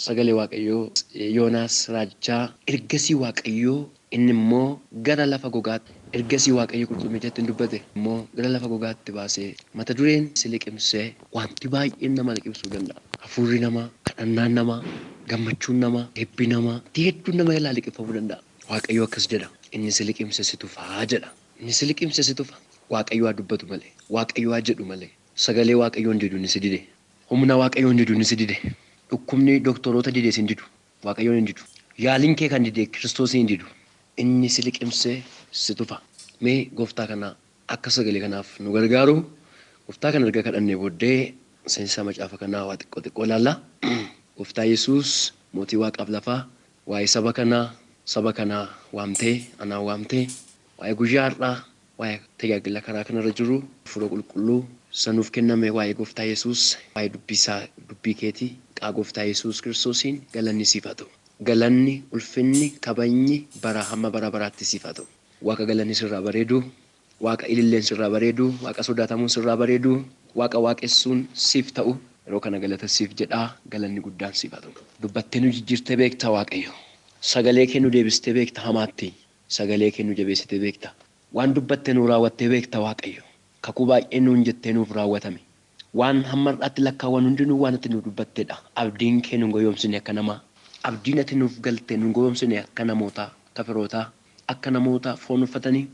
Sagalee Waaqayyoo Yoonaas raajichaa ergasii Waaqayyoo inni immoo gara lafa gogaatti ergasii Waaqayyo qurxummichatti hin dubbate immoo gara lafa gogaatti baasee mata dureen si liqimsee wanti baay'een nama liqimsuu danda'a. Hafuurri namaa, kadhannaan namaa, gammachuun namaa, eebbi namaa, wanti hedduun nama jalaa liqimfamuu danda'a. Waaqayyo akkas jedha. Inni si liqimse si tufaa jedha. Inni si liqimse si tufa. Waaqayyo haa dubbatu malee. Waaqayyo haa jedhu malee. Sagalee Waaqayyoon didu inni si dide. Humna Waaqayyoon didu inni si dide. Dhukkubni doktoroota dide sin didu. Waaqayyoon hin didu. Yaaliin kee kan dide Kiristoosiin hin didu. Inni si liqimse si tufa. Mee gooftaa kana akka sagalee kanaaf nu gargaaru gooftaa kana erga kadhannee booddee seensa macaafa kanaa waa xiqqoo xiqqoo ilaalla. Gooftaa Yesuus mootii waaqaaf lafaa waa'ee saba kanaa waamtee anaan waamtee waa'ee guyyaa har'aa waa'ee tajaajila karaa kanarra jiru hafuura qulqulluu sanuuf kenname waa'ee gooftaa Yesuus waa'ee dubbisaa dubbii keetii qaa gooftaa Yesuus Kiristoosiin galanni siif haa ta'u. Galanni, ulfinni, kabajni bara hamma bara baraatti siif haa ta'u. Waaqa galanni sirraa bareedu, Waaqa ililleen sirraa bareedu, Waaqa sodaatamuun sirraa bareedu, Waaqa waaqessuun siif ta'u yeroo kana galata siif jedhaa galanni guddaan siif haa ta'u. Dubbattee nu jijjiirtee beekta Waaqayyo. Sagalee kee nu deebistee beekta hamaatti. Sagalee kee nu jabeessitee beekta. Waan dubbatte nu raawwattee beekta Waaqayyo. Kakuu baay'ee nuun jettee nuuf raawwatame. Waan hamma har'aatti lakkaawwan hundinuu waan ati nu dubbattedha. Abdiin kee nu goyoomsine akka namaa. Abdiin ati nuuf galte nu goyoomsine akka namootaa, akka firootaa, akka namoota foon uffatanii,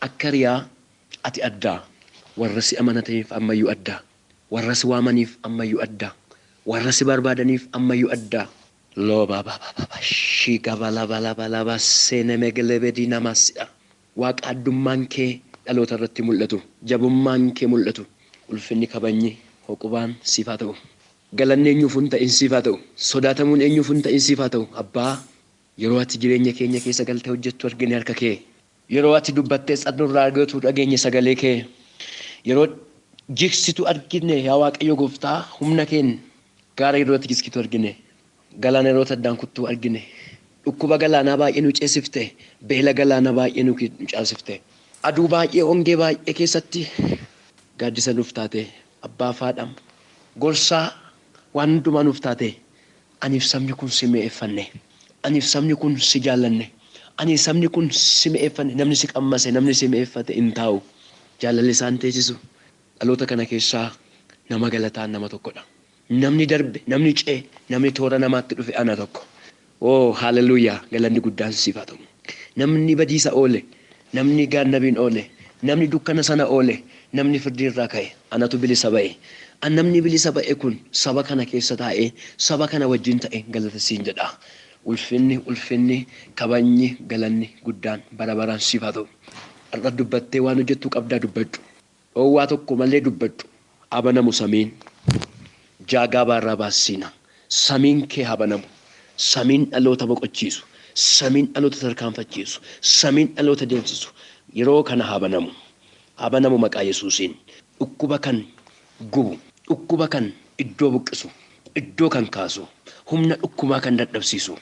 akka riyaa ati addaa. Warra si amanataniif ammayyuu addaa. Warra si waamaniif ammayyuu addaa. Warra si barbaadaniif ammayyuu addaa. Looba baba baba shiga bala bala bala seenemegelebedii namasidha. Waaqa addummaan kee dhaloota irratti mul'atu. Jabummaan kee mul'atu. Ulfinni kabajni hoqubaan siif haa ta'u. Galanni eenyuuf hin ta'in siif haa ta'u. Sodaatamuun eenyuuf hin ta'in siif haa ta'u. Abbaa yeroo ati jireenya keenya keessa galtee hojjettu argine harka kee. Yeroo ati dubbattee nurraa argatu dhageenye sagalee kee. Yeroo jigsitu argine yaa Waaqayyo gooftaa humna keen gaara yeroo ati jigsitu argine. Galaana yeroo addaan kuttuu argine. Dhukkuba galaanaa baay'ee nu ceesifte. Beela galaanaa baay'ee nu caasifte. Aduu baay'ee hongee baay'ee keessatti gaaddisa nuuf taate abbaa faadham gorsaa waan hundumaa nuuf taate aniif sabni kun si mi'eeffanne aniif sabni kun si jaallanne aniif sabni kun si mi'eeffanne namni si qammase namni si mi'eeffate hin taa'u jaalalli isaan teessisu dhaloota kana keessaa nama galataan nama tokkodha. Namni darbe namni ce'e namni toora namaatti dhufe ana tokko. Oo haleluuyaa galanni guddaan siif haa ta'u. Namni badiisa oole namni gaannabiin oole namni dukkana sana oole namni firdii irraa ka'e anatu bilisa ba'e. Namni bilisa ba'e kun saba kana keessa taa'ee saba kana wajjin ta'e galata siin jedha. Ulfinni ulfinni kabajni galanni guddaan bara baraan siif haa ta'u. Har'a dubbattee waan hojjettu qabdaa dubbadhu. Dhoowwaa tokko malee dubbadhu. Abanamu samiin. Jaagaa baarraa baasiina. Samiin kee haa banamu. Samiin dhaloota boqochiisu. Samiin dhaloota tarkaanfachiisu. Samiin dhaloota deemsisu. Yeroo kana haa banamu. Haa banamu maqaa Yesuusiin. Dhukkuba kan gubu. Dhukkuba kan iddoo buqqisu. Iddoo kan kaasu. Humna dhukkubaa kan dadhabsiisu.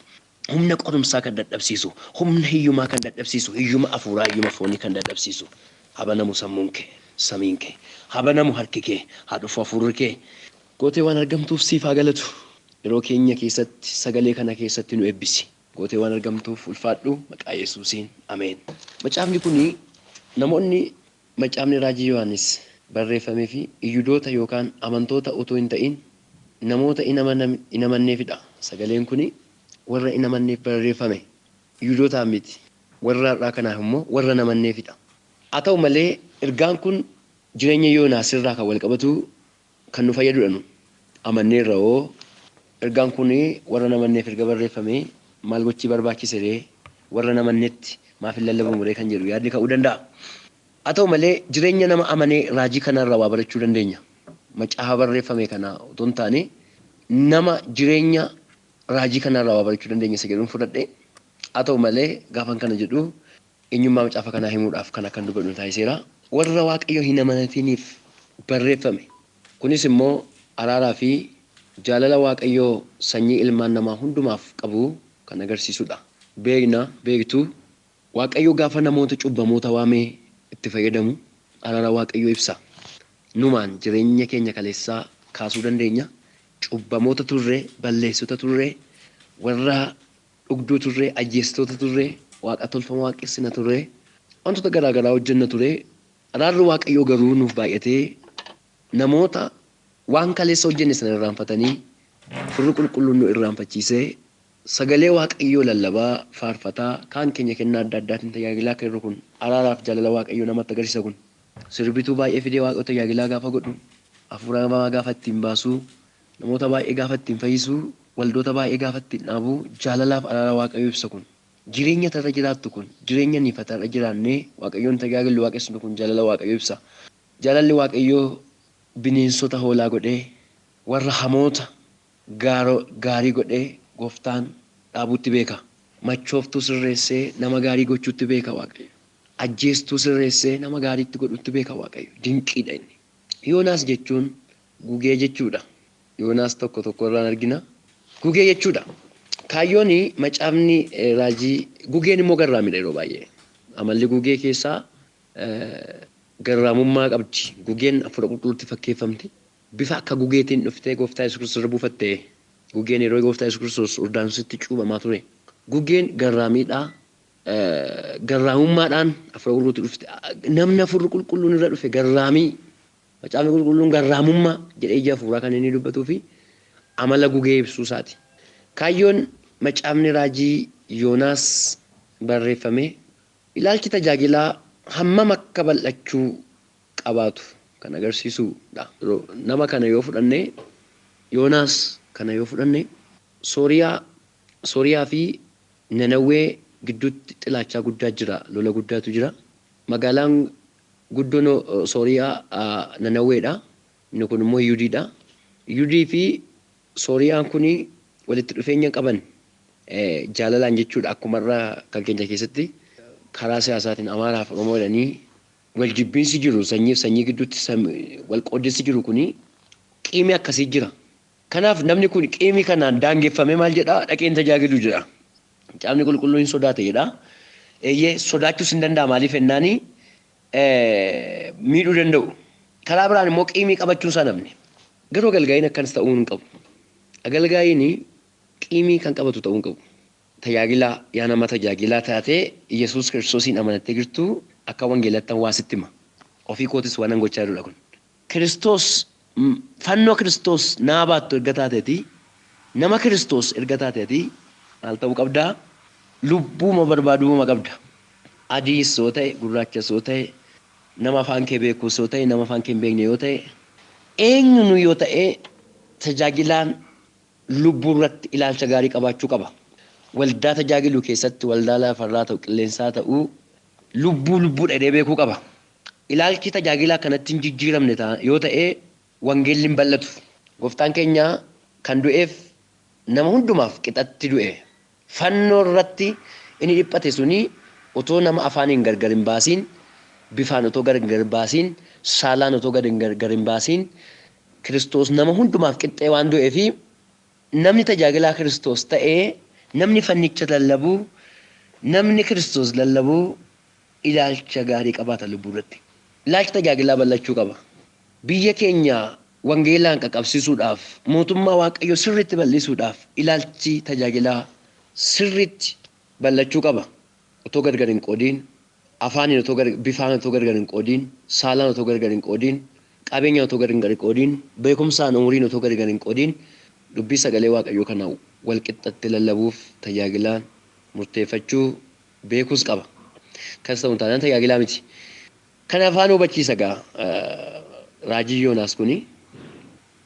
Humna qorumsaa kan dadhabsiisu. Humna hiyyumaa kan dadhabsiisu. Hiyyuma afuuraa hiyyuma foonii kan dadhabsiisu. Haa banamu sammuun kee. Samiin kee. Haa banamu harki kee. Haa dhufu hafuurri kee. Gootee waan argamtuuf siif haa galatu. Yeroo keenya keessatti sagalee kana keessatti nu eebbisi. Gootee waan argamtuuf ulfaadhu maqaa Yesuusiin ameen. Macaafni kuni namoonni macaafni raajii Yohaannis barreeffamee fi Yihudoota yookaan amantoota utuu hin ta'in namoota hin amanneefidha. Sagaleen kuni warra hin amanneef barreeffame. Yihudootaaf miti. Warra har'aa kanaaf immoo warra hin amanneefidha. Haa ta'u malee ergaan kun jireenya Yoonaas irraa kan wal qabatu kan nu fayyadudha nu. Amanneerra hoo ergaan kun warra hin amanneef erga barreeffame maal gochii barbaachise ree warra hin amannetti maaf hin lallabamu ree kan jedhu yaadni ka'uu danda'a. Haa ta'u malee jireenya nama amanee raajii kanarraa waa barachuu dandeenya. Macaafa barreeffame kana otoo hin taane nama jireenya raajii kanarraa waa barachuu dandeenya isa jedhuun fudhadhe. Haa ta'u malee gaafan kana jedhu eenyummaa macaafa kanaa himuudhaaf kan akkan dubbadhu taasiseera. Warra Waaqayyo hin amanatiniif barreeffame. Kunis immoo araaraa fi jaalala Waaqayyoo sanyii ilmaan namaa hundumaaf qabu kan agarsiisudha. Beekna beektu Waaqayyo gaafa namoota cubbamoota waamee itti fayyadamu araara Waaqayyoo ibsa. Numaan jireenya keenya kaleessaa kaasuu dandeenya. Cubbamoota turre, balleessota turre, Warra dhugduu turre, ajjeestoota turre, waaqa tolfamaa waaqessina turre, wantoota garaa garaa hojjenna ture. Araarri Waaqayyoo garuu nuuf baay'atee namoota waan kaleessa hojjenne sana irraanfatanii Hafuurri Qulqulluun nu irraanfachiisee sagalee Waaqayyoo lallabaa, faarfataa, kaan keenya kennaa adda addaatiin tajaajilaa akka jirru kun araaraaf jaalala Waaqayyoo namatti agarsiisa kun. Sirbituu baay'ee fidee Waaqayyo tajaajilaa gaafa godhu, hafuura hamaa gaafa ittiin baasu, namoota baay'ee gaafa ittiin fayyisu, waldoota baay'ee gaafa ittiin dhaabu, jaalalaaf araara Waaqayyoo ibsa kun. Jireenya tarra jiraattu kun, jireenya niifa tarra jiraannee Waaqayyoon tajaajillu waaqessinu kun jaalala Waaqayyoo ibsa. Jaalalli Waaqayyoo bineensota hoolaa godhee, warra hamoota gaarii godhee gooftaan dhaabuutti beeka. Machooftuu sirreessee nama gaarii gochuutti beeka Waaqayyo. Ajjeestuu sirreessee nama gaariitti godhutti beeka Waaqayyo. Dinqiidha inni. Yoonaas jechuun gugee jechuudha. Yoonaas tokko tokko irraan argina. Gugee jechuudha. Kaayyoon macaafni raajii gugeen immoo garraamidha yeroo baay'ee. Amalli gugee keessaa garraamummaa qabdi. Gugeen Hafuura Qulqulluutti fakkeeffamti. Bifa akka gugeetiin dhuftee gooftaa Yesuus Kiristoos irra buufatte. Gugeen yeroo gooftaa Yesuus Kiristoos Yordaanositti cuuphamaa ture. Gugeen garraamiidha. Garraamummaadhaan Hafuura Qulqulluutti dhufte. Namni Hafuurri Qulqulluun irra dhufe garraamii. Macaafni Qulqulluun garraamummaa jedhee ija hafuuraa kan inni dubbatuu fi amala gugee ibsuu isaati. Kaayyoon macaafni raajii Yoonaas barreeffame ilaalchi tajaajilaa hammam akka bal'achuu qabaatu kan agarsiisudha. Nama kana yoo fudhanne, Yoonaas kana yoo fudhanne, Sooriyaa fi Nanawwee gidduutti xilaachaa guddaa jira, lola guddaatu jira. Magaalaan guddoon Sooriyaa Nanawweedha. Inni kun immoo Yihudiidha. Yihudii fi Sooriyaan kun walitti dhufeenya qaban jaalalaan jechuudha. Akkuma irra kan keenya keessatti karaa siyaasaatiin Amaaraaf Oromoo jedhanii wal jibbiinsi jiru, sanyiif sanyii gidduutti wal qooddinsi jiru kuni qiimii akkasii jira. Kanaaf namni kun qiimii kanaan daangeffamee maal jedhaa? Dhaqeen tajaajilu jedha. Macaafni Qulqulluun hin sodaate jedha. Eeyyee, sodaachuus hin danda'a, maaliif jennaani miidhuu danda'u. Karaa biraan immoo qiimii qabachuun isaa namni. Garuu agalgaayiin akkanas ta'uu hin qabu. Agalgaayiin qiimii kan qabatu ta'uu hin qabu. Tajaajilaa, yaa nama tajaajilaa taatee Yesuus Kiristoosiin amanattee jirtu, akka wangeelattan waa sitti hima. Ofii kootis waan an gochaa jirudha kun. Kiristoos, fannoo Kiristoos naa baattu erga taateeti, nama Kiristoos erga taateeti, maal ta'uu qabdaa? Lubbuuma barbaaduuma qabda. Adiis yoo ta'e, gurraachas yoo ta'e, nama afaan kee beekus yoo ta'e, nama afaan kee hin beekne yoo ta'e, eenyunuu yoo ta'e, tajaajilaan lubbuu irratti ilaalcha gaarii qabaachuu qaba. Waldaa tajaajilu keessatti, waldaa lafarraa ta'u, qilleensaa ta'u, lubbuu lubbuudha jedhee beekuu qaba. Ilaalchi tajaajilaa kanatti hin jijjiiramne yoo ta'e, wangeelli hin bal'atu. Gooftaan keenya kan du'eef nama hundumaaf qixatti du'e. Fannoo irratti inni dhiphate suni otoo nama afaaniin gargar hin baasiin, bifaan otoo gargar hin baasiin, saalaan otoo gargar hin baasiin, Kiristoos nama hundumaaf qixxee waan du'eefi, namni tajaajilaa Kiristoos ta'ee, namni fannicha lallabu, namni Kiristoos lallabu ilaalcha gaarii qabaata lubbuu irratti. Ilaalchi tajaajilaa bal'achuu qaba. Biyya keenya wangeelaan qaqqabsiisuudhaaf, mootummaa Waaqayyoo sirriitti bal'isuudhaaf ilaalchi tajaajilaa sirriitti bal'achuu qaba. Otoo gargar hin qoodiin, afaaniin otoo bifaan otoo gargar hin qoodiin, saalaan otoo gargar hin qoodiin, qabeenyaan otoo gargar hin qoodiin, beekumsaan umuriin otoo gargar hin qoodiin, dubbii sagalee Waaqayyoo kana wal qixxatti lallabuuf tajaajilaan murteeffachuu beekuus qaba. Kanas ta'uu taanaan tajaajilaa miti. Kana afaan hubachiisa gaa raajii Yoonaas kuni.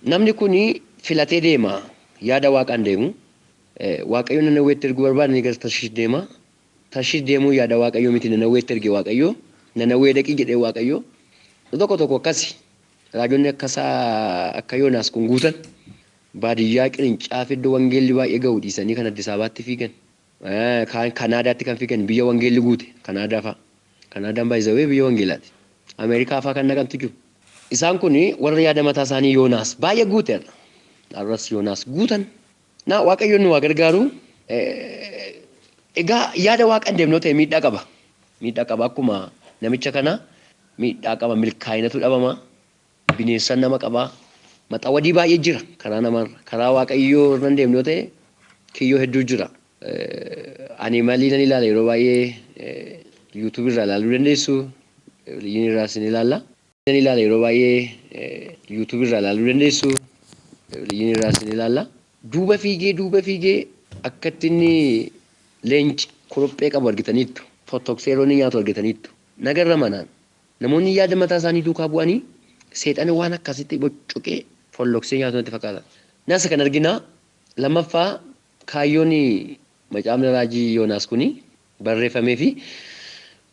Namni kuni filatee deema, yaada Waaqaan deemu. Waaqayyo Nanawweetti erguu barbaade, inni gara Tarshiish deema. Tarshiish deemuu yaada Waaqayyoo miti, Nanawweetti erge Waaqayyo. Nanawwee dhaqii jedhee Waaqayyo. Tokko tokko akkasi. Raajonni akkasaa akka Yoonaas kun guutan baadiyyaa qirincaa fi iddoo wangeelli baay'ee ga'u dhiisanii kan Addis Ababaatti fiigan. Kaan Kanaadaatti kan fiigan, biyya wangeelli guute Kanaadaa fa'a. Kanaadaan baay'isawee biyya wangeelaati. Ameerikaa fa'a kan dhaqantu jiru. Isaan kun warra yaada mataa isaanii Yoonaas baay'ee guute har'a. Har'as Yoonaas guutan. Na Waaqayyoon nu haa gargaaru. Egaa yaada Waaqaan deemnoo ta'e miidhaa qaba. Miidhaa qaba, akkuma namicha kana miidhaa qaba, milkaa'inatu dhabama. Bineensan nama qaba. Maxawadii baay'ee jira karaa namarra. Karaa Waaqayyoo irra hin deemnoo ta'e Kiyyoo hedduu jira. Ani malii nan ilaala yeroo baay'ee YouTube irraa ilaaluu dandeessu. Liin irraa isin ilaalla. Nan ilaala yeroo baay'ee YouTube irraa ilaaluu dandeessu. Liin irraa isin ilaalla. Duuba fiigee duuba fiigee akkatti inni leenci korophee qabu argitaniittu. Fottoksee yeroo inni nyaatu argitaniittu. Nagarra manaan. Namoonni yaada mataa isaanii duukaa bu'anii seexana waan akkasitti boccoqee folloksee nyaatu natti fakkaata. Nasa kan arginaa lammaffaa kaayyoon macaafni raajii Yoonaas kuni barreeffamee fi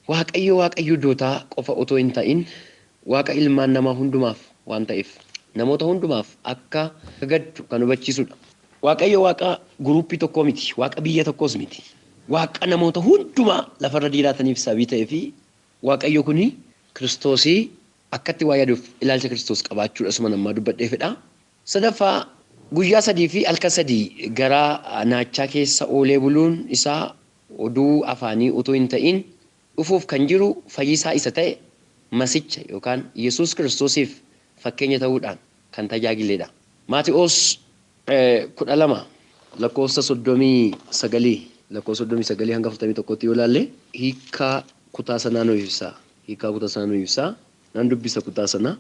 Waaqayyo Waaqa Yihuudootaa qofa otoo hin ta'in Waaqa ilmaan namaa hundumaaf waan ta'eef namoota hundumaaf akka gaddu kan hubachiisudha. Waaqayyo Waaqa guruuppii tokkoo miti, Waaqa biyya tokkoos miti. Waaqa namoota hundumaa lafarra jiraataniif sababii ta'ee fi Waaqayyo kuni Kiristoosii akkatti waa yaaduuf ilaalcha Kiristoos qabaachuudha suma ammaa dubbadheefidha. Sadaffaa guyyaa 3 fi halkan 3 garaa naachaa keessa oolee buluun isaa oduu afaanii utuu hin ta'in dhufuuf kan jiru fayyisaa isa ta'e Masicha yookaan Yesuus Kiristoosiif fakkeenya ta'uudhaan kan tajaajiledha. Maati'oos 12 lakkoofsa 39 lakkoofsa 39 hanga 41tti yoo ilaalle hiikkaa kutaa sanaa nu ibsa. Hiikkaa kutaa sanaa nu ibsa. Nan dubbisa kutaa sana.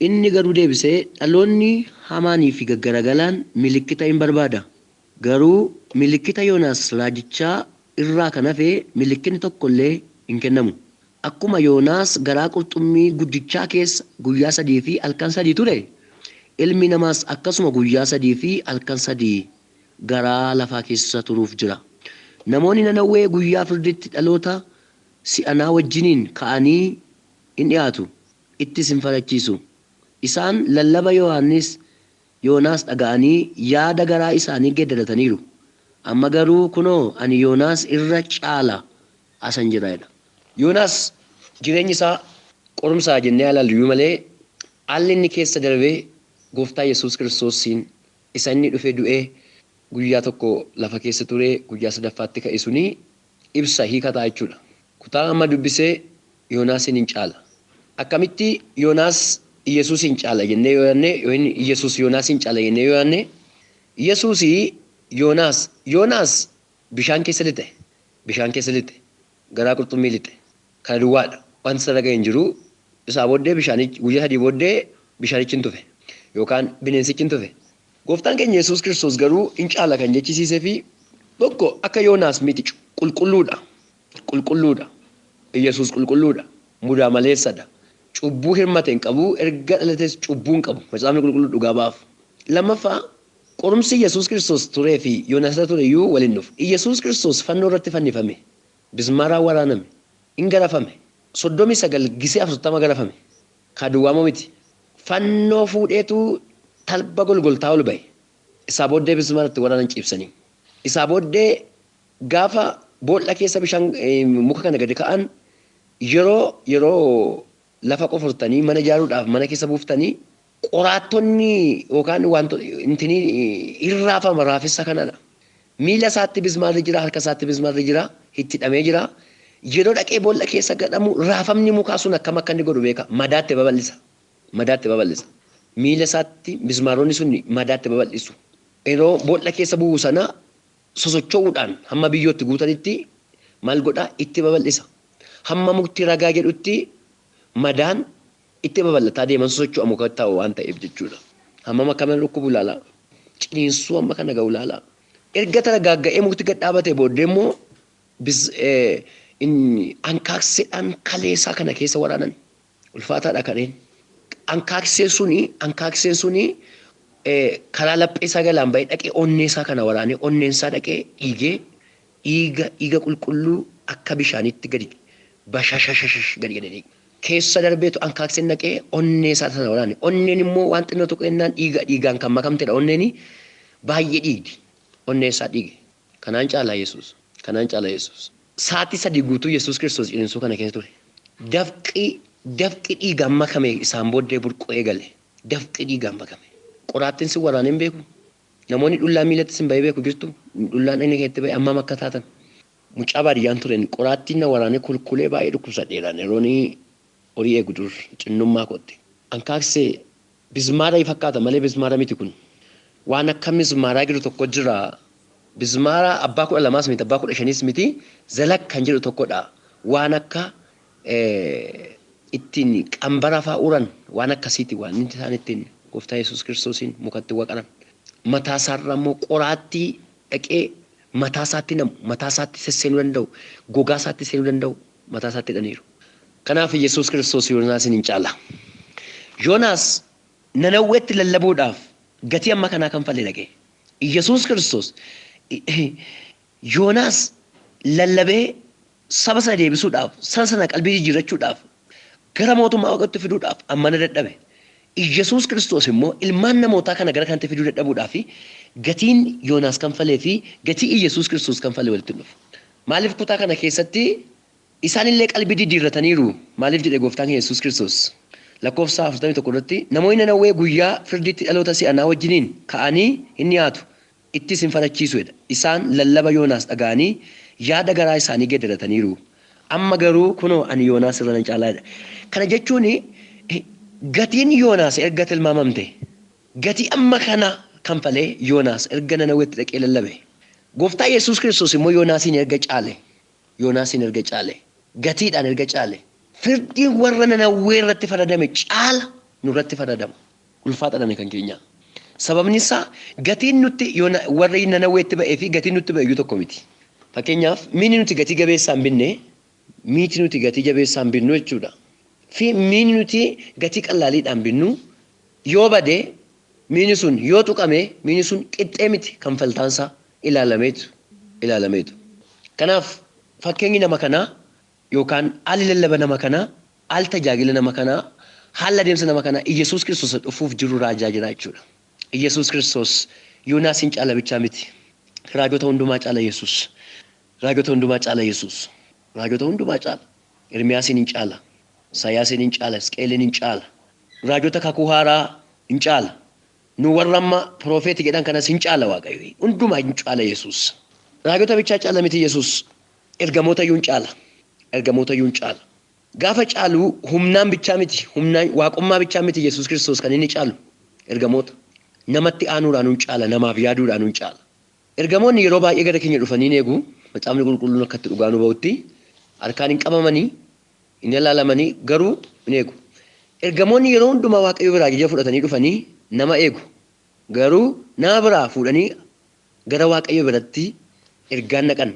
Inni garuu deebisee dhaloonni hamaanii fi gaggaragalaan milikkita in barbaada. Garuu milikkita Yoonaas raajichaa irraa kan hafe milikkinni tokko illee hin kennamu. Akkuma Yoonaas garaa qurxummii guddichaa keessa guyyaa 3 fi halkan 3 ture, ilmi namaas akkasuma guyyaa 3 fi halkan 3 garaa lafaa keessa turuuf jira. Namoonni Nanawwee guyyaa firditti dhaloota si'anaa wajjiniin ka'anii in dhi'aatu, ittis in farachiisu. Isaan lallaba Yohaannis Yoonaas dhaga'anii yaada garaa isaanii geeddarataniiru. Amma garuu kunoo ani Yoonaas irra caala asan jira jedha. Yoonaas jireenyi isaa qorumsa jennee ilaallu iyyuu malee haalli inni keessa darbee gooftaa Yesuus Kiristoosiin isa inni dhufee du'ee guyyaa tokko lafa keessa ture guyyaa sadaffaatti ka'e suni ibsa hiika ta'a jechuudha. Kutaa amma dubbisee Yoonaasiin hin caala. Akkamitti Yoonaas Yesuusiin caala jennee yoo yaadne yookiin Yesuus Yoonaasiin caala jennee yoo yaadne Yesuusii Yoonaas Yoonaas bishaan keessa lixe bishaan keessa lixe garaa qurxummii lixe kana duwwaadha wanti isa ga'e hin jiru isaa booddee bishaanichi guyyaa 3 booddee bishaanichi hin tufe yookaan bineensichi hin tufe. Gooftaan keenya Yesuus Kiristoos garuu hin caala kan jechisiisee fi tokko akka Yoonaas miti qulqulluudha qulqulluudha Yesuus qulqulluudha mudaa maleessadha. Cubbuu hirmate hin qabu erga dhalates cubbuu hin qabu macaafni qulqulluu dhugaa ba'aaf. Lammaffaa qorumsi Yesuus Kiristoos turee fi Yoonaas irra ture iyyuu waliin dhufu. Yesuus Kiristoos fannoo irratti fannifame, bismaaraan waraaname, hin garafame, 39 gisee 40 garafame. Kaa duwwaa moo miti. Fannoo fuudheetu talba golgoltaa ol ba'e. Isaa booddee bismaaratti waraanan ciibsanii. Isaa booddee gaafa boolla keessa bishaan muka kana gadi ka'an yeroo yeroo lafa qofurtanii mana ijaaruudhaaf mana keessa buuftanii qoraattonni yookaan wantoota intinii hin raafama raafessa kanadha. Miila isaatti bismaarri jira, harka isaatti bismaarri jira, itti hidhamee jira. Yeroo dhaqee boolla keessa gadhamu raafamni mukaa sun akkam akka inni godhu beeka. Madaatti babal'isa. Madaatti babal'isa. Miila isaatti bismaaronni sun madaatti babal'isu. Yeroo boolla keessa bu'u sana sosocho'uudhaan hamma biyyootti guutanitti maal godha itti babal'isa. Hamma mukti ragaa jedhutti madaan itti babal'ataa deeman sosocho'a muka ta'u waan ta'eef jechuudha. Hammam akka mana dhukkubu ilaala. Ciniinsuu amma kana ga'u ilaala. Erga tara gaagga'ee mukti gad dhaabatee booddee immoo ankaakseedhaan kaleessaa kana keessa waraanan. Ulfaataadha kadheen. Ankaakseen suni ankaakseen suni karaa laphee isaa galaan ba'ee dhaqee onnee isaa kana waraanee onneen isaa dhaqee dhiigee dhiiga dhiiga qulqulluu akka bishaaniitti gadi bashashashash gadi gadi dhiiga. Keessa darbeetu ankaakseen dhaqee onnee isaa sana waraane. Onneen immoo waan xinnoo tokko jennaan dhiiga dhiigaan kan makamtedha onneeni baay'ee dhiigdi. Onneen isaa dhiige. Kanaan caalaa Yesuus. Kanaan caalaa Yesuus. Sa'aatii 3 guutuu Yesuus Kiristoos ciniinsuu kana keessa ture. Dafqi dafqi dhiigaan makame isaan booddee burquu eegale. Dafqi dhiigaan makame. Qoraattiin sin waraanee hin beeku. Namoonni dhullaan miilatti sin ba'ee beeku jirtu. Dhullaan dhagna keetti ba'e hammam akka taatan. Mucaa baadiyyaan tureen qoraattiin na waraanee kulkulee baay'ee dhukkubsadheeraan yeroon horii eegu dur xinnummaa kootti. Ankaaksee bismaara fakkaata malee bismaara miti kun. Waan akka mismaaraa jiru tokko jira. Bismaara abbaa 12s miti, abbaa 15s miti, zalak kan jedhu tokkodha. Waan akka ittiin qambara fa'aa uran waan akkasiiti waan isaan ittiin gooftaa Yesuus Kiristoosiin mukatti waqaran. Mataa isaarra immoo qoraattii dhaqee mataa isaatti namu, mataa isaatti sesseenuu danda'u, gogaa isaatti seenuu danda'u mataa isaatti hidhaniiru. Kanaaf Yesuus Kiristoos Yoonaasiin hin caala. Yoonaas Nanawweetti lallabuudhaaf gatii amma kanaa kanfalee dhaqe. Yesuus Kiristoos Yoonaas lallabee saba sana deebisuudhaaf, saba sana qalbii jijjiirrachuudhaaf, gara mootummaa Waaqayyootti fiduudhaaf ammana dadhabe. Yesuus Kiristoos immoo ilmaan namootaa kana gara kanatti fiduu dadhabuudhaaf gatiin Yoonaas kanfalee fi gatii Yesuus Kiristoos kanfalee walitti hin dhufu. Maaliif kutaa kana keessatti isaan illee qalbii diddiirrataniiru? Maaliif jedhe gooftaan keenya Yesuus Kiristoos? Lakkoofsa 41 irratti namoonni Nanawwee guyyaa firdiitti dhaloota si'anaa wajjiniin ka'anii hin dhiyaatu, ittis hin farachiisu jedha. Isaan lallaba Yoonaas dhaga'anii yaada garaa isaanii geeddarataniiru. Amma garuu kunoo ani Yoonaas irra nan caalaa jedha. Kana jechuun gatiin Yoonaas erga tilmaamamte, gatii amma kana kanfalee Yoonaas erga Nanawweetti dhaqee lallabe. Gooftaa Yesuus Kiristoos immoo Yoonaasiin erga caale, Yoonaasiin erga caale, gatiidhaan erga caale, firdiin warra Nanawwee irratti faradame caala nurratti faradama. Ulfaataadha kan keenya. Sababni isaa gatiin nutti warra Nanawweetti ba'ee fi gatiin nutti ba'e iyyuu tokko miti. Fakkeenyaaf miini nuti gatii jabeessaan binne, miiti nuti gatii jabeessaan binnu jechuudha. Fi miini nuti gatii qallaaliidhaan binnu yoo bade, miini sun yoo tuqame, miini sun qixxee miti kanfaltaansaa ilaalameetu. Kanaaf fakkeenyi nama kanaa yookaan haalli lallaba nama kanaa, haalli tajaajila nama kanaa, haalli adeemsa nama kanaa Iyyasuus Kiristoos dhufuuf jiru raajaa jira jechuudha. Iyyasuus Kiristoos Yoonaasiin caala bichaa miti. Raajota hundumaa caala Yesuus. Raajota hundumaa caala Yesuus. Raajota hundumaa caala. Ermiyaasiin hin caala. Isaayaasiin hin caala. Hisqeeliin hin caala. Raajota kakuu haaraa hin caala. Nu warra amma piroofeeti jedhan kanas hin caala Waaqayyo. Hundumaa hin caala Yesuus. Raajota bichaa caala miti Yesuus. Ergamoota iyyuu hin caala. Ergamoota iyyuu hin caala. Gaafa caalu humnaan bichaa miti, humnaan waaqummaa bichaa miti Yesuus Kiristoos kan inni caalu ergamoota. Namatti aanuudhaan hin caala, namaaf yaaduudhaan hin caala. Ergamoonni yeroo baay'ee gara keenya dhufanii eegu, macaafni qulqulluun akka itti dhugaa nu ba'utti harkaan hin qabamanii, hin ilaalamanii garuu hin eegu. Ergamoonni yeroo hundumaa Waaqayyo biraa ajaja fudhatanii dhufanii nama eegu. Garuu nama biraa fuudhanii gara Waaqayyo biratti ergaan naqan.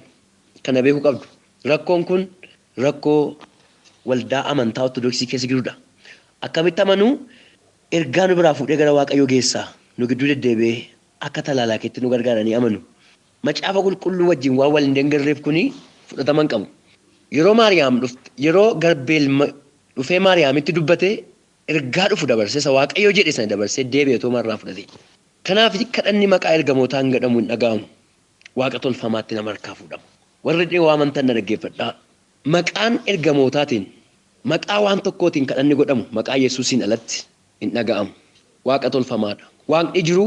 Kana beekuu qabdu. Rakkoon kun rakkoo waldaa amantaa Ortodoksii keessa jirudha. Akkamitti amanuu? Ergaa nu biraa fuudhee gara Waaqayyoo geessaa. Nu gidduu deddeebi'ee akka talaalaakeetti nu gargaaranii amanu. Macaafa qulqulluu wajjin waan wal hin deeggarreef kuni fudhatama hin qabu. Yeroo Maariyaam dhufte, yeroo Garbeel dhufee Maariyaamitti dubbate, ergaa dhufu dabarsee isa Waaqayyo jedhe sana dabarsee deebi'e otoo irraa fudhate. Kanaaf kadhanni maqaa ergamootaa hin gadhamu, hin dhaga'amu. Waaqa tolfamaatti nama harkaa fuudhama. Warri dhiyoo amantan na dhaggeeffadhaa. Maqaan ergamootaatiin, maqaa waan tokkootiin kadhanni godhamu maqaa Yesuusiin alatti hin dhaga'amu. Waaqa tolfamaadha. Waaqni jiru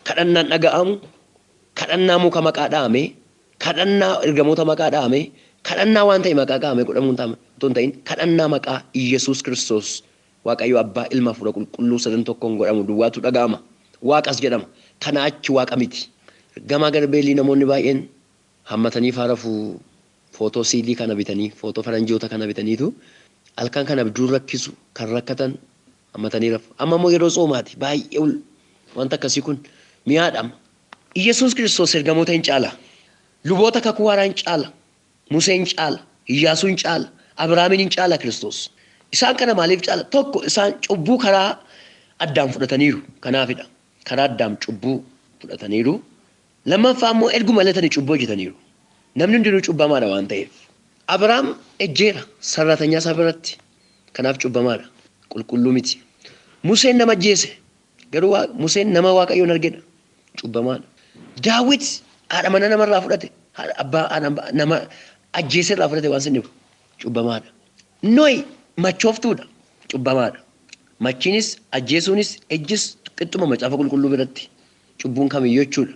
kadhannaan dhaga'amu, kadhannaa muka maqaa dha'ame, kadhannaa ergamoota maqaa dha'ame, kadhannaa waan ta'e maqaa dha'ame godhamuu otoo hin ta'in kadhannaa maqaa Yesuus Kiristoos Waaqayyo Abbaa, Ilma, Hafuura Qulqulluu sadan tokkoon godhamu duwwaatu dhaga'ama. Waaqas jedhama. Kana achi waaqa miti. Ergamaa Garbeelii namoonni baay'een hammatanii faarafu footoo siilii kana bitanii, footoo faranjoota kana bitaniitu halkan kana abjuun rakkisu kan rakkatan hammatanii rafu. Amma immoo yeroo tsoomaati baay'ee wanta akkasii kun mi'aadha. Yesuus Kiristoos ergamoota hin caala. Luboota kakuu haaraa hin caala. Musee hin caala. Iyyaasuu hin caala. Abrahaamiin hin caala Kiristoos. Isaan kana maaliif caala? Tokko isaan cubbuu karaa Addaam fudhataniiru. Kanaafidha. Karaa Addaam cubbuu fudhataniiru. Lammaffaa immoo erguma dhalatanii cubbuu hojjetaniiru. Namni hundinuu cubbamaadha waan ta'eef. Abrahaam ejjeera sarratanyaa isaa biratti. Kanaaf cubbamaadha. Qulqulluu miti. Museen nama ajjeese. Garuu Museen nama Waaqayyoon argedha. Cubbamaadha. Daawit haadha mana namarraa fudhate. Abbaa nama ajjeese irraa fudhate waan sin dhibu. Cubbamaadha. Nohi machooftuudha. Cubbamaadha. Machiinis ajjeesuunis ejjis qixxuma macaafa qulqulluu biratti cubbuun kamiyyuu jechuudha.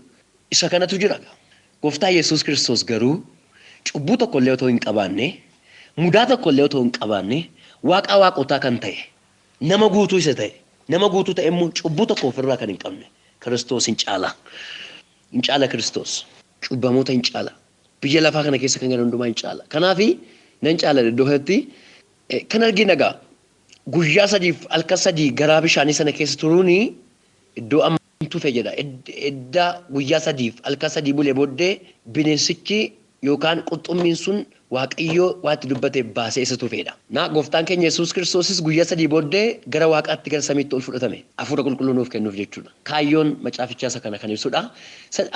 Isa kanatu jira. Gooftaa Yesuus Kiristoos garuu cubbuu tokkollee otoo hin qabaanne, mudaa tokkollee otoo hin qabaanne, waaqa waaqotaa kan ta'e, nama guutuu isa ta'e, nama guutuu ta'e immoo cubbuu tokko ofirraa kan hin qabne Kiristoos hin caala. Hin caala Kiristoos. Cubbamoota hin caala. Biyya lafaa kana keessa kan jiran hundumaa hin caala. Kanaaf nan caala iddoo kanatti kan argina egaa guyyaa sadiif halkan sadii garaa bishaanii sana keessa turuuni iddoo amma tufe jedha. Edda guyyaa sadiif halkan sadii bulee booddee bineensichi yookaan qurxummiin sun Waaqayyoo waa itti dubbate baasee isa tufeedha. Na gooftaan keenya Yesuus Kiristoosis guyyaa sadii booddee gara waaqaatti gara samiitti ol fudhatame. Hafuura qulqulluu nuuf kennuuf jechuudha. Kaayyoon macaafichaa isa kana kan ibsudha.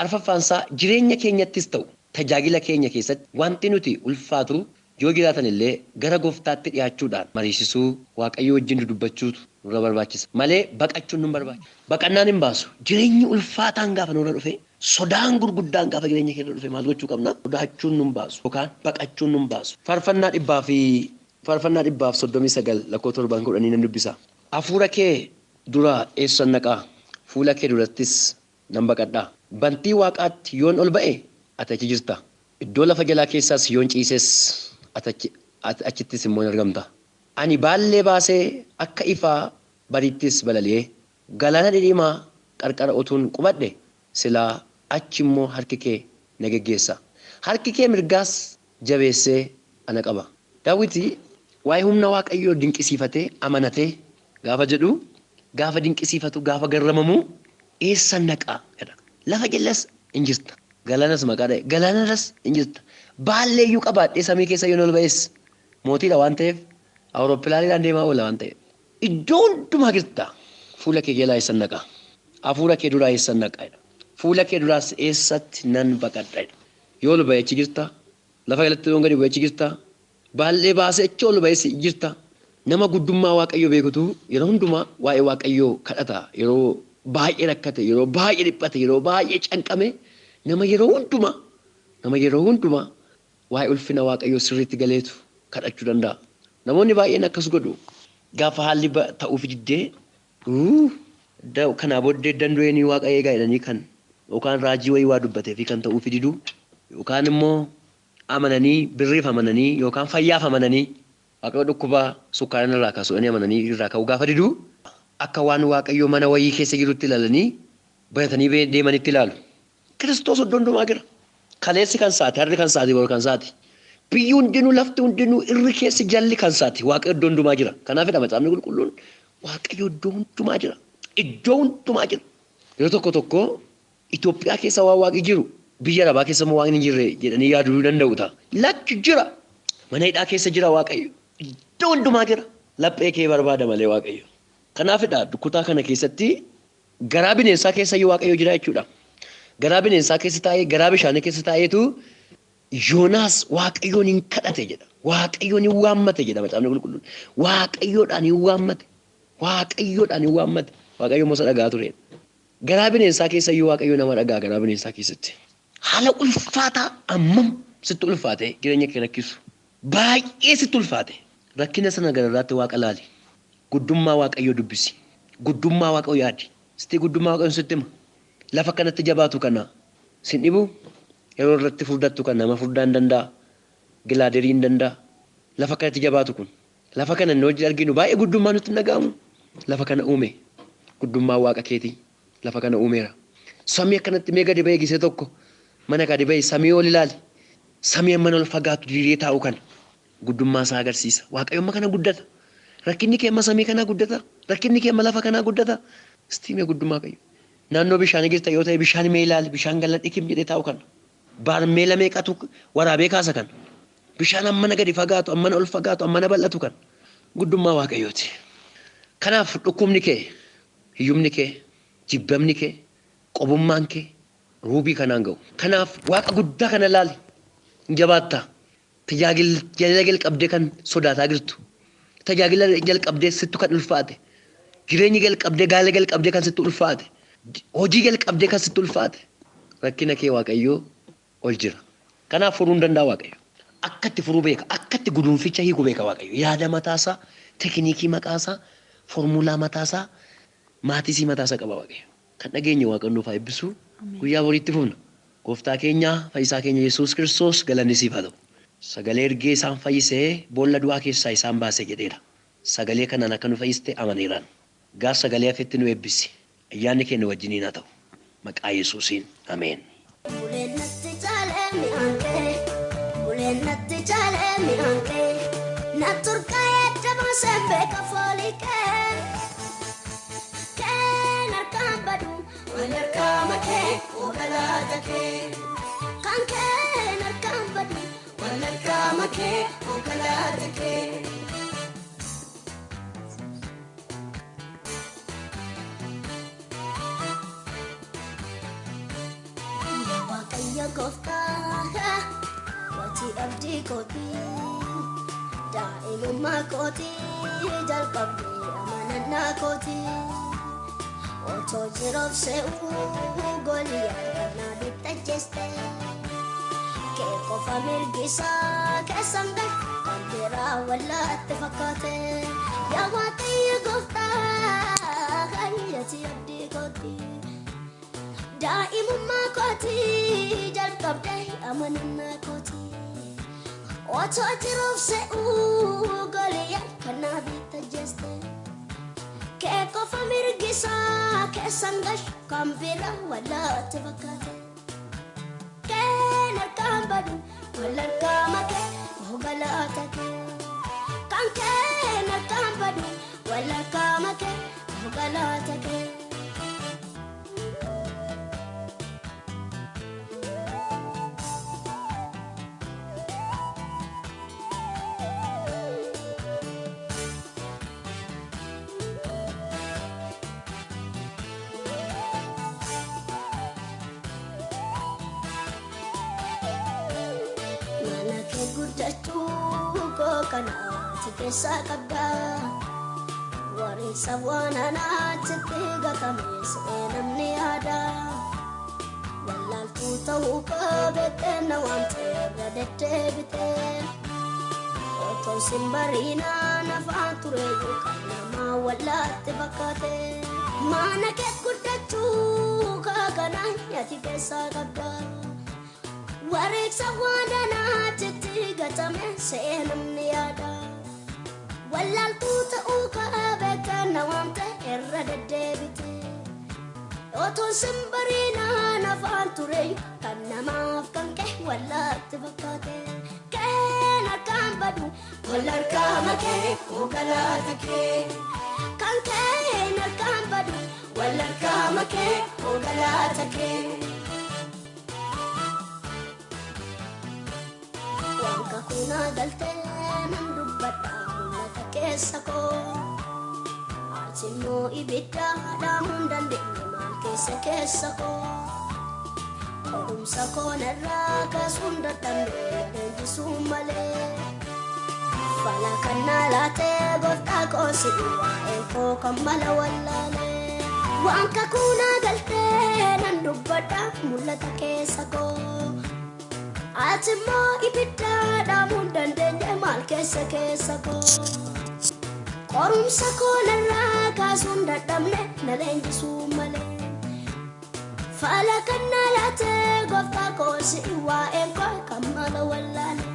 Arfaffaan isaa jireenya keenyattis ta'u tajaajila keenya keessatti wanti nuti ulfaatu yoo jiraatan illee gara gooftaatti dhiyaachuudhaan mariisisuu Waaqayyoo wajjin dudubbachuutu nurra barbaachisa. Malee baqachuun nun barbaachisa. Baqannaan hin baasu. Jireenyi ulfaataan gaafa nurra dhufe sodaan gurguddaan gaafa jireenya keenya dhufe maal gochuu qabna? Sodaachuun nun baasu yookaan baqachuun nun baasu. Faarfannaa 139 lakkoofsa 7 10 nan dubbisa. Hafuura kee duraa eessan naqaa? Fuula kee durattis nan baqadhaa. Bantii waaqaatti yoon ol ba'e ati achi jirta. Iddoo lafa jalaa keessaas yoon ciises ati achittis immoo hin argamta. Ani baallee baasee akka ifaa bariittis balali'ee galaana dhidhiimaa qarqara utuun qubadhe silaa achi immoo harki kee na geggeessa. Harki kee mirgaas jabeessee ana qaba. Daawiti waa'ee humna Waaqayyoo dinqisiifatee amanatee gaafa jedhu gaafa dinqisiifatu gaafa garramamu eessan naqaa jedha. Lafa jalas hin jirta. Galaanas maqaa dha'e. Galaanarras hin jirta. Baallee iyyuu qabaadhee samii keessa yoon ol ba'es mootiidha waan ta'eef awurooppilaaniidhaan deemaa oola waan ta'eef. Iddoo hundumaa jirta. Fuula kee jalaa eessan naqaa? Hafuura kee duraa eessan naqaa jedha. Fuula kee duraas eessatti nan baqadha jedha. Yoo ol ba'e achi jirta. Lafa jalatti yoon gadi bu'e achi jirta. Baallee baasee achi ol ba'es jirta. Nama guddummaa Waaqayyoo beekutu yeroo hundumaa waa'ee Waaqayyoo kadhata. Yeroo baay'ee rakkate, yeroo baay'ee dhiphate, yeroo baay'ee canqame nama yeroo hundumaa nama yeroo hundumaa waa'ee ulfina Waaqayyoo sirriitti galeetu kadhachuu danda'a. Namoonni baay'een akkas godhu. Gaafa haalli ta'uuf diddee kanaa booddee dandu'eenii Waaqa eegaa jedhanii kan yookaan raajii wayii waa dubbatee fi kan ta'uuf didu yookaan immoo amananii birriif amananii yookaan fayyaaf amananii Waaqayyo dhukkubaa sukkaaran irraa kaasu jedhanii amananii irraa ka'uu gaafa didu akka waan Waaqayyo mana wayii keessa jirutti ilaalanii banatanii deemanitti ilaalu. Kiristoos iddoo hundumaa jira. Kaleessi kan saati, harri kan saati, boru kan saati. Biyyi hundinuu, lafti hundinuu, irri keessi jalli kan saati. Waaqayyo iddoo hundumaa jira. Kanaafidha macaafni qulqulluun Waaqayyo iddoo hundumaa jira. Iddoo hundumaa jira. Yeroo tokko tokko Itoophiyaa keessa waan waaqni jiru biyya arabaa keessa immoo waaqni hin jirre jedhanii yaaduu danda'u ta'a. Lakki jira. Mana hidhaa keessa jira Waaqayyo. Iddoo hundumaa jira. Laphee kee barbaada malee Waaqayyo. Kanaafidha kutaa kana keessatti garaa bineensaa keessa iyyuu Waaqayyo jira jechuudha. Garaa bineensaa keessa taa'ee garaa bishaanii keessa taa'eetu Yoonaas Waaqayyoon hin kadhate jedha. Waaqayyoon hin waammate jedha macaafni qulqulluun. Waaqayyoodhaan hin waammate. Waaqayyoodhaan hin waammate. Waaqayyo immoo isa dhagaa ture. Garaa bineensaa keessa iyyuu Waaqayyo nama dhagaa garaa bineensaa keessatti. Haala ulfaataa ammam sitti ulfaate jireenya kee rakkisu. Baay'ee sitti ulfaate. Rakkina sana gararraatti Waaqa laali. Guddummaa Waaqayyoo dubbisi. Guddummaa Waaqayyoo yaadi. Sitti guddummaa Waaqayyoon sitti hima. Lafa kanatti jabaatu kana sin dhibu yeroo irratti furdattu kan nama furdaa hin danda'a. Gilaaderii hin danda'a. Lafa kanatti jabaatu kun. Lafa kana inni hojii arginu baay'ee guddummaa nutti hin dhaga'amu. Lafa kana uume. Guddummaa Waaqa keetii. Lafa kana uumeera. Samii akkanatti mee gadi ba'ee gisee tokko mana gadi ba'e samii ol ilaali. Samii amma ol fagaatu diriiree taa'u kana. Guddummaa isaa agarsiisa. Waaqayyo amma kana guddata. Rakkinni kee amma samii kanaa guddata. Rakkinni kee amma lafa kanaa guddata. Istii mee guddummaa Waaqayyo. Naannoo bishaanii jirta yoo ta'e bishaan mee ilaali. Bishaan gala dhikim jedhee taa'u kana. Baarmeela meeqatu waraabee kaasa kana. Bishaan ammana gadi fagaatu, ammana ol fagaatu, ammana bal'atu kana. Guddummaa Waaqayyooti. Kanaaf dhukkubni kee, hiyyumni kee, jibbamni kee, qobummaan kee ruubii kanaan ga'u. Kanaaf Waaqa guddaa kana ilaali. Hin jabaatta. Tajaajila jalqabdee kan sodaataa jirtu. Tajaajila jalqabdee sittu kan ulfaate. Jireenya jalqabdee gaala jalqabdee kan sitti ulfaate. Hojii jalqabdee kan sitti ulfaate. Rakkina kee Waaqayyoo ol jira. Kanaaf furuu hin danda'a Waaqayyo. Akka itti furuu beeka. Akka itti guduunficha hiiku beeka Waaqayyo. Yaada mataasaa, tekniikii maqaasaa, foormulaa mataasaa, maatisii mataasaa qaba Waaqayyo. Kan dhageenye Waaqayyo nuuf haa eebbisu. Guyyaa boriitti fufna. Gooftaa keenya fayyisaa keenya Yesuus Kiristoos galanni siif haa ta'u. Sagalee ergee isaan fayyisee boolla du'aa keessaa isaan baase jedheera. Sagalee kanaan akka nu fayyiste amaneeraan. Gaaf sagalee hafetti nu eebbisi. Ayyaanni kee nu wajjiniin haa ta'u. Maqaa Yesuusiin. Ameen. Buleen natti Natti caalee mi'aan kee na turqaa'ee dabaasee beeka foolii kee. Keen harkaan badu Wal harkaa makee ogalaata kee. Kan keen harkaan badu Wal harkaa makee ogalaata kee. Yaa Waaqayyo gooftaa watii abdii kootii daa'imummaa kootii jalqabdee amanannaa kootii otoo jiruuf se'uu Goliyaat kanaa bittacheeste kee qofa mirgisaa keessan gahe kan biraa wallaatti fakkaate. Yaa Waaqayyo gooftaa watii abdii kootii daa'imummaa kootii jalqabdee amanannaa kootii otoo jiruuf se'uu Goliyaat kanaa bittajeeste kee qofa mirgisaa keessan gashu kan biraa wallaatti fakkaate. Keen harkaan badu wal harkaa makee ogalaata kee kan keen harkaan badu wal harkaa makee ogalaata kee. Mana kee guddachuu koo kanaati keessaa qabda. Wareessa waan anaatti gatame se'ee namni yaada. Wallaaltuu ta'uu koo beektee na waamtee irra deddeebite. Otoo sin bariinaa nafaan tureeyyuu kan namaa wallaatti fakkaate. Mana kee guddachuu koo kanaati keessaa qabda. Wareegsa waan anaatti gatame se'ee namni yaada. Wallaaltuu ta'uu koo beektee na waamte irra deddeebite. Otoo sin bariinaa nafaan tureeyyu kan namaaf kan kee wallaatti fakkaate. Keen harkaan badu Wal harkaa makee ogalaata kee. Kan keen harkaan badu Wal harkaa makee ogalaata kee. Waan kakuunaa galtee nan dubbadha mul'ata keessa koo. Ati immoo ibidda dhaamuu hin dandeenye maal keessa keessa koo. Qorumsa koo narraa kaasuu hin dadhabne leenjisuu malee. Fala kan naa laatee gooftaa koo si'i waa'ee koo kan mala wallaalee. Waan kakuunaa galtee nan dubbadha mul'ata keessa koo. Ati immoo ibidda dhaamuu hin dandeenye maal keessa keessa koo. Qorumsa koo narraa kaasuu hin dadhabne na leenjisuu malee. Fala kan naa laatee gooftaa koo si'i waa'een koo kan mala wallaalee.